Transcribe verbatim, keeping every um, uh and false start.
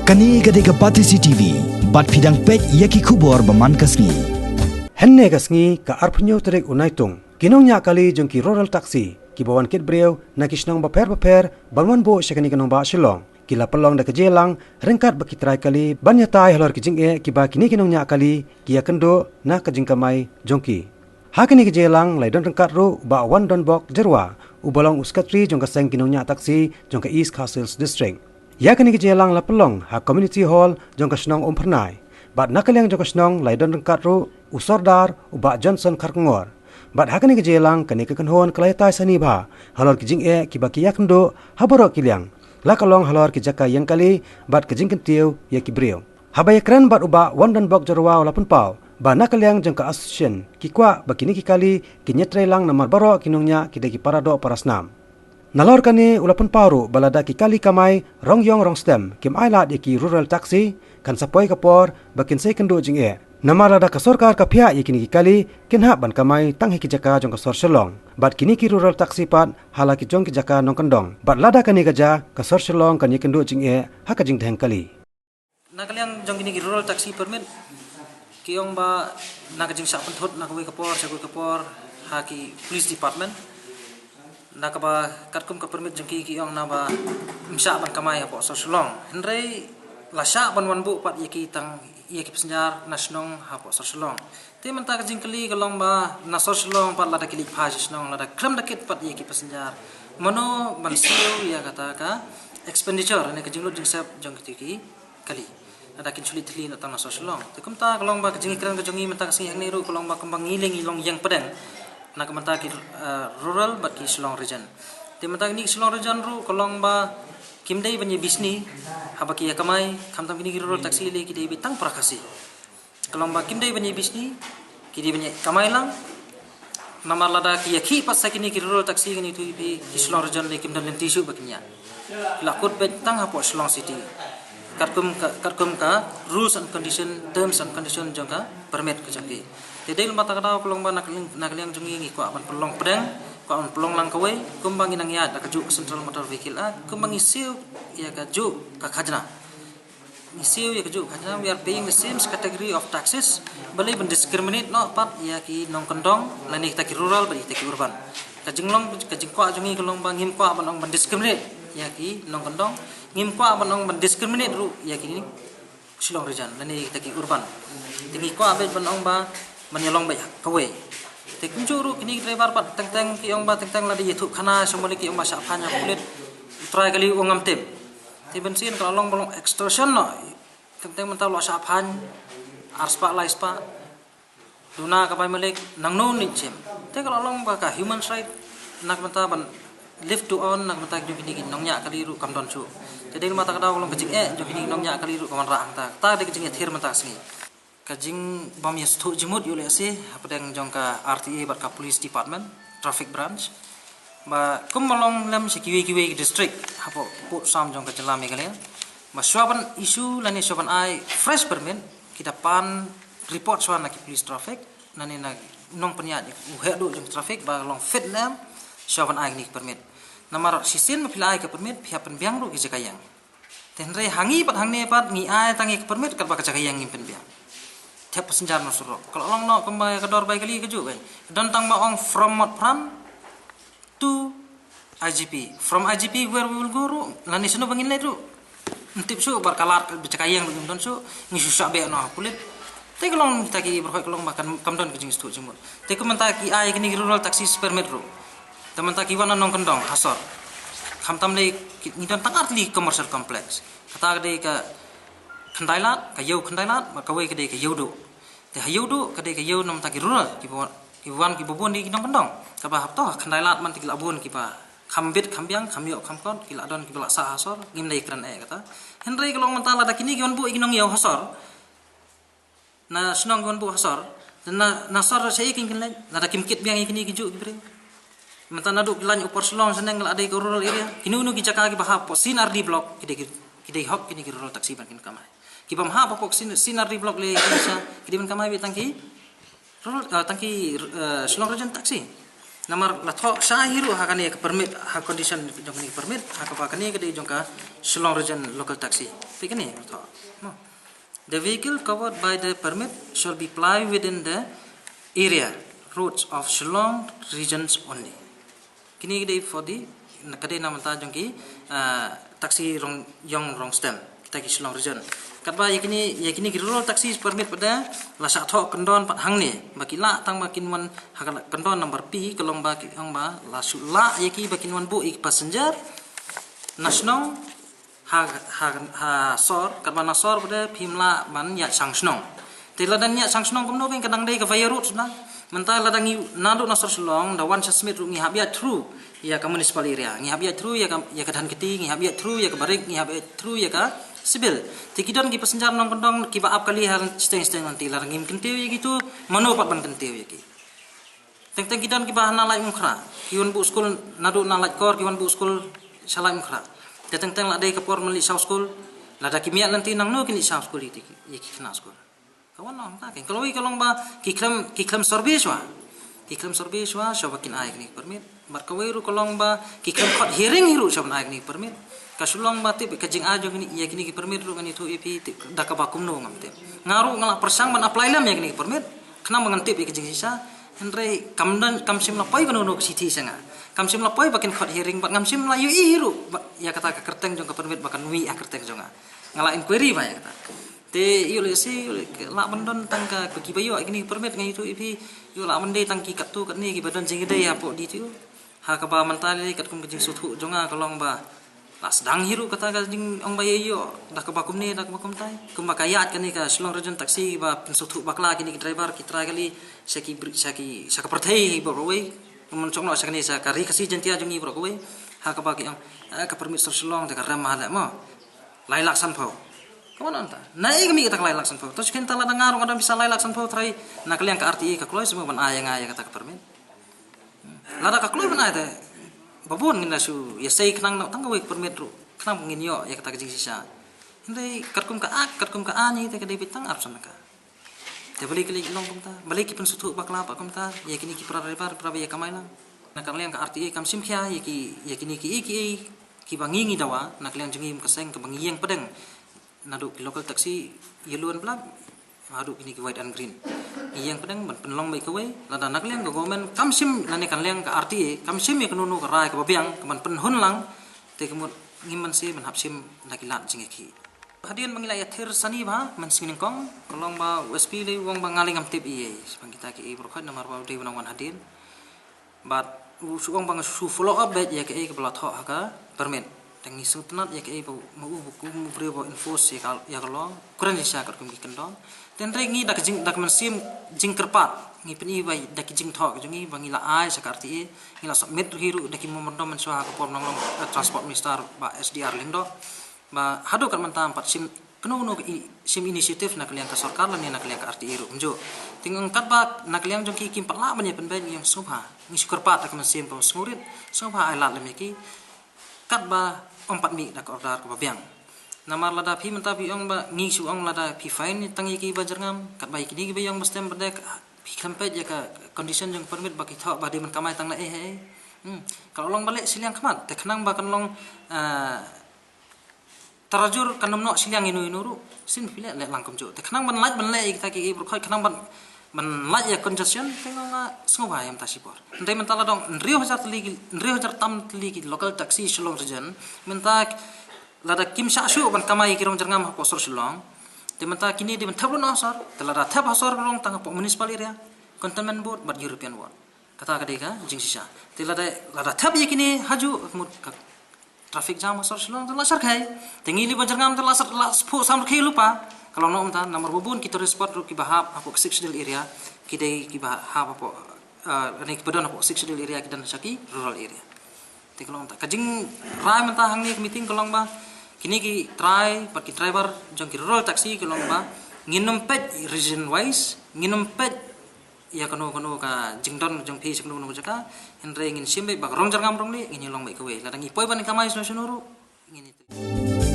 Kane ka dei ka Batesi T V, bad phi dang peit ïa ki khubor ba man ka sngi. Hynne ka sngi ka arphew tarik u Naitung, ki nongñiah kali jong ki rural taxi, ki ba wan kit briew na ki shnong bapher bapher ban wan buh sha kane ka nongbah Shillong, ki la pynlong da ka jingïalang ryngkat bad ki trai kali ban ïatai halor ki jingeh kiba kine ki nongñiah kali ki ïakynduh na ka jingkamai jong ki. Ha kane ka jingïalang la ïadon ryngkat ruh u Bah Wandonbok Jyrwa, uba long u sekretari jong ka seng ki nongñiah taxi jong ka East Khasi Hills District. Ïa kane ka jingïalang la pynlong ha Community Hall jong ka shnong Umphyrnai. Bad na ka liang jong ka shnong la ïadon ryngkat ruh u Sordar u Bah Johnson Kharkongor. Bad ha kane ka jingïalang kane ka kynhun ka la ïatai sani bha halor ki jingeh kiba ki ïakynduh ha baroh ki liang, la ka long halor ki jaka ïeng kali bad ka jingkyntiew ïa ki briew. Haba ïakren bad u Bah Wandonbok Jyrwa u la pynpaw ba na ka liang jong ka association ki kwah ba kine ki kali kin ïatreilang namar baroh ki nongñiah ki dei ki para doh para snam. Nalor kane u la pynpaw ruh ba lada ki kali kamai rong ïong rong stem kim ailad ïa ki rural taxi, kan sa poi ka por ba kin sa ïakynduh jingeh. Namar lada ka sorkar ka phiah ïa kine ki kali, kin hap ban kamai tang ha ki jaka jong ka sor Shillong. Bad kine ki rural taxi pat ha la ki jong ki jaka nongkyndong. Bad lada kane ka jia, ka sor Shillong kan ïakynduh jingeh ha ka jingdheng kali. Na ka liang jong kine ki rural taxi permit, ki ong ba na ka jingshah pynthut na kawei ka por sha kawei ka por ha ki police department, na kaba katkum ka permit jong ki, ki ong naba ym shah ban kamai hapoh sor Shillong. Hynrei la shah ban wan buh pat ïa ki tang ïa ki passenger na shnong hapoh sor Shillong. Te mynta ka jingkylli ka long ba na sor Shillong pat lada ki leit phai sha shnong, lada khlem da kit pat ïa ki passenger, mano ban siew ïa kata ka expenditure ne ka jinglut jingsep jong kito ki kali, lada kin shu leit thylli na tang na sor Shillong. Te kumta ka long ba ka jingïakren ka jong ngi mynta ka sngi hangne ruh ka long ba kumba ngi leh ngi long ïeng pdeng na ka mynta ki, eh, rural bad ki Shillong region. Te mynta kine ki Shillong region ruh ka long ba kim dei ban ïa bishni haba ki ïa kamai, khamtam kine ki rural taxi lei ki dei beit tang para Khasi. Ka long ba kim dei ban ïa bishni, ki dei ban ïa kamai lang. Namar lada ki ïa khih pat sa kine ki rural taxi, kine tu phi ki Shillong region lei kim don lynti shuh ba kin ïa. Ki la kut beit tang hapoh Shillong city. Katkum ka, katkum ka rules and condition, terms and condition jong ka permit ka jong ki. Te dei lyngba kata ka daw ka long ba na ka liang, na ka liang jong ngi ngi kwah ban pynlong pdeng, kwah ban pynlong lang kawei, kumba ngi nang ïa da ka juh ka Central Motor Vehicle Act, kumba ngi siew ïa ka juh ka khajna. Ngi siew ïa ka juh khajna, we are paying the same category of taxes. Balei ban discriminate noh pat ïa ki nongkyndong lane kita ki rural bad kita ki urban? Ka jinglong, ka jingkwah jong ngi ka long ba ngim kwah ban ong ban discriminate ïa ki nongkyndong, ngim kwah ban ong ban discriminate ruh ïa ki Shillong region lane kita ki urban. Te ngi kwah beit ban ong ba ban ïalong beit kawei. Te kumjuh ruh kine ki driver pat teng teng ki ong ba teng teng lada ïathuh khana sha malik ki ong ba shah phaiñ ha pulit, u trai kali u ngam tip. Te ban sien ka la long ba long extortion noh. Teng teng mynta u la shah phaiñ ar spah lai spah. Duna ka bai malik nangno nym shim. Te ka la long ba ka human right na ka bynta ban live to earn na ka bynta jong kine ki nongñiah kali ruh kam don shuh. Te dei mynta ka daw ka long ka jingeh jong kine ki nongñiah kali ruh ka wanrah hangta. Kata dei ka jingeh thir mynta ka sngi. Ka jingbym ïa sngewthuh jingmut ïa u lehse hapdeng jong ka R T A bad ka police department, traffic branch. Ba kum ba long lem sha kiwei kiwei ki district hapoh pud sam jong ka jylla Meghalaya. Ba shuwa ban issue lane shuwa ban ai fresh permit, ki da pan report shuwa na ki police traffic, lane na nongpynïaid u heh duh jong traffic ba long fit ne em, shuwa ban ai kine ki permit. Namar shisien ba phi la ai ka permit, phi hap pynbiang ruh ki jaka ïeng. Te hynrei ha ngi pat hangne pat ngi ai tang ïa ka permit katba ka jaka ïeng ngim pynbiang. Thep passenger na surok. Ka la long noh kumba ka dor bai kali kajuh kai. Don tang ba ong from Motphran to I G P. From I G P where we will go ruh, lane shano ba ngin leit ruh. Ym tip shuh ba ka lad ka jaka ïeng ruh ngim don shuh, ngi shu shah beh noh ha pulit. Te ka long kita ki baroh ka long ba kan kam don ka jingsngewthuh jingmut. Te kumta ki ai kine ki rural taxi permit ruh. Te mynta ki wan na nongkyndong ha sor. Khamtam lei ki, ngi don tang artylli commercial complex. Kata ka dei ka Khyndailad, ka Ïew Khyndailad, bad kawei ka dei ka Ïewduh. Te ha Ïewduh ka dei ka ïew na mynta ki rural, kiba wan, kiba wan kiba bun dei ki nongkyndong. Kaba hap to ha Khyndailad man te ki la bun kiba kham bit kham biang, kham ïoh kham kot, ki la don kiba la sah ha sor, ngim dei kren eh kata. Hynrei ka long mynta lada kine ki wan buh ïa ki nongïew ha sor. Na shnong ki wan buh ha sor, na, na sor shaei kin kin leit, lada kim kit biang ïa kine ki juh ki briew. Mynta naduh ki line Upper Shillong shaneng la dei ka rural area. Kino kino ki jaka kiba hap hapoh C and R D block ki dei ki, ki dei hok kine ki rural taxi ban kin kamai. Kiba ym hap hapoh C and R D block lei ki sha, ki dei ban kamai beit tang ki rural, ah, tang ki, ah, Shillong Region taxi. Namar la thoh sha hi ruh ha kane ka permit, ha condition jong kane ka permit, ha kaba kane ka dei jong ka Shillong Region Local Taxi. Phi kane la thoh. No. The vehicle covered by the permit shall be ply within the area roads of Shillong regions only. Kine ki dei for the, ka dei na bynta jong ki, ah, taxi rong, ïong rong stem, kita ki Shillong region. Katba ïa kine, ïa kine ki rural taxi permit pat de la shah thoh kyndon pat hangne ba ki lah tang ba kin wan ha ka kyndon number P ka long ba ki ong ba la shu lah ïa ki ba kin wan buh ïa ki passenger na shnong ha, ha, ha sor, katba na sor pat de phim lah ban ïaid shang shnong. Te lada ïaid shang shnong kumno, ka dang dei ka via road shuh na. Mynta lada ngi naduh na sor Shillong da wan sha Smit ruh ngi hap ïaid through ïa ka municipal area, ngi hap ïaid through ïa ka, ïa ka Dhankheti, ngi hap ïaid through ïa ka Barik, ngi hap ïaid through ïa ka Civil. Te ki don ki passenger nongkyndong kiba ap kali ha shiteng shiteng, nanti lada ngim kyntiew ïa kito, mano pat ban kyntiew ïa ki? Teng teng ki don kiba na Laitumkhrah, ki wan buh skul naduh na Laitkor, ki wan buh skul sha Laitumkhrah. Te teng teng la dei ka por ban leit shaw skul, lada ki miat lynti nangno kin leit shaw skul ïa ki, ïa ki khynnah skul? Ka wan noh hangta, ka kawei ka long ba ki khlem, ki khlem survey shuwa. Ki khlem survey shuwa, shuwa ba kin ai kane ka permit. Bad kawei ruh ka long ba ki khlem khot hearing hi ruh shuwa ban ai kane ka permit. Ka shu long ba tip ka jingai jong kine, ïa kine ki permit ruh ngan ïathuh ïa phi tip da kaba kumno ngam tip. Nga ruh nga la pyrshang ban apply lem ïa kine ki permit, khnang ba ngan tip ïa ka jingshisha. Hynrei kam don, kam shym la poi kano kano ka shithi sha nga. Kam shym la poi ba kin khot hearing, bad ngam shym la ïohi hi ruh ba ïa kata ka kyrteng jong ka permit ba kan mih ha kyrteng jong nga. Nga la inquiry bha ïa kata. Te ïoh lehse, ïoh leh, lah ban don tang ka, kiba ïoh ïa kine ki permit, nga ïathuh ïa phi, ïoh lah ban dei tang ki katto katne kiba don jingïadei hapoh D T O. Ha kaba mynta lei katkum ka jingsngewthuh jong nga ka long ba la sdang hi ruh kata ka jingong ba ïa ïoh da kaba kumne da kaba kumtai. Kumba ka ïaid kane ka Shillong Region Taxi ba pynsngewthuh bakla kine ki driver, ki trai kali sha ki bri-, sha ki, sha ka pyrthei baroh kawei. Kumba shong noh sha kane sha ka Ri Khasi Jaiñtia jong ngi baroh kawei. Ha kaba ki ong, eh, ka permit sor Shillong te ka rem ha leh mo. Lai lak sanphew. Ka wan nangta. Naei ka mih kata ka lai lak sanphew? To shi kynta lada nga ruh nga don pisa lai lak sanphew trai, na ka liang ka R T A ka kloi shuh ban ai ïa nga ïa kata ka permit. Lada ka kloi ban ai te ba bun ngin da shu ïasei khnang noh tang kawei ka permit ruh, khnang ba ngin ïoh ïa kata ka jingshisha. Hynrei katkum ka Act, katkum ka aiñ te ka dei beit tang arphew san tyngka. Te balei ki leh long kumta? Balei ki pynsngewthuh bakla pat kumta ïa kine ki para driver, para ba ïa kamai lang? Na ka liang ka R T A kam shim khia ïa ki, ïa kine kiei kiei kiba ngi ngi dawa na ka liang jong ngi kum ka seng kaba ngi ïeng pdeng. Naduh ki local taxi ïa lun bla haduh kine ki white and green, ngi ïeng pdeng ban pynlong beit kawei. Lada na ka liang ka government kam shim, lane ka liang ka R T A kam shim ïa kano kano ka rai kaba biang kaban pynhun lang, te ka mut ngim banse ban hap shim da ki lad jingïakhih. Hadien ba ngi la ïathir sani bha mynsngi nyngkong, ka long ba u S P lei u ong ba nga lei ngam tip ei ei shaphang kita kiei baroh khoit namar ba u dei u nongwan hadien. Bad u shu ong ba nga shu follow up beit ïa kaei kaba la thoh ha ka permit. Te ngi sngewtynnat ïa kaei ba ma u, ba kum u briew ba enforce ïa ka, ïa ka law, kren shisha katkum ki kyndon. Te hynrei ngi da ka jing, da ka mynsiem jingkyrpad ngi pyni ba da ki jingthoh ka jong ngi ba ngi la ai sha ka R T A, ngi la submit hi ruh da ki memorandum mynshuwa ha ka por nonglong, eh, Transport Minister Bah S D R Lyngdoh. Ba haduh kat mynta ym pat shim kano kano ka i-, shim initiative na ka liang ka sorkar lane na ka liang ka R T A ruh kumjuh. Te nga ong katba na ka liang jong ki kim pat lah ban ïa pynbeit, ngi ong sngewbha, ngi shu kyrpad da ka mynsiem kaba sngewrit, sngewbha ai lad lem ïa ki. Katba ym pat mih da ka order kaba biang. Namar lada phi mynta phi ong ba ngi shu ong lada phi fine tang ïa ki ba jyrngam, katba ïa kine kiba ïong ba stem ba dek, phi khlem peit ïa ka condition jong permit ba ki thoh ba dei ban kamai tang na eh eh. Hmm. Ka la long ba leh shiliang khmat, te khnang ba kan long, ah, tarajur kan ym noh shiliang ino ino ruh, shisien phi leh, leh lang kumjuh. Te khnang ban lait ban leh ïa kita kiei baroh khoit, khnang ban, ban lait ïa congestion, te nga ong sngewbha ïa mynta shipor. Hynrei mynta la dang hynriew hajar tylli ki, hynriew hajar tam tylli ki local taxi Shillong Region, mynta lada kim shah shuh ban kamai ïa ki rong jyrngam hapoh sor Shillong, te mynta kine dei ban thep lut noh sor, te lada thep ha sor ka long tang hapoh municipal area, cantonment board bad European ward. Kata ka dei ka jingshisha. Te lada, lada thep ïa kine hajuh ka mut ka traffic jam ha sor Shillong te la shyrkhei. Te ngi lei ba jyrngam te la shyrkhei, la phuh samrkhie lypa. Ka long noh mynta namar ba bun ki tourist spot ruh kiba hap hapoh Sixth Schedule area, ki dei kiba hap hapoh, eh, ne kiba don hapoh Sixth Schedule area ki don sha ki rural area. Te ka long mynta ka jingrai mynta hangne ka meeting ka long ba kine ki trai bad ki driver jong ki rural taxi ka long ba ngin ym peit region wise, ngin ym peit ïa kano kano ka jingdon jong phi sha kano kano ka jaka, hynrei ngin shim beit ba ka rong jyrngam rong lieh ngin ïa long beit kawei. Lada ngi poi ban kamai shano shano ruh ngin ïa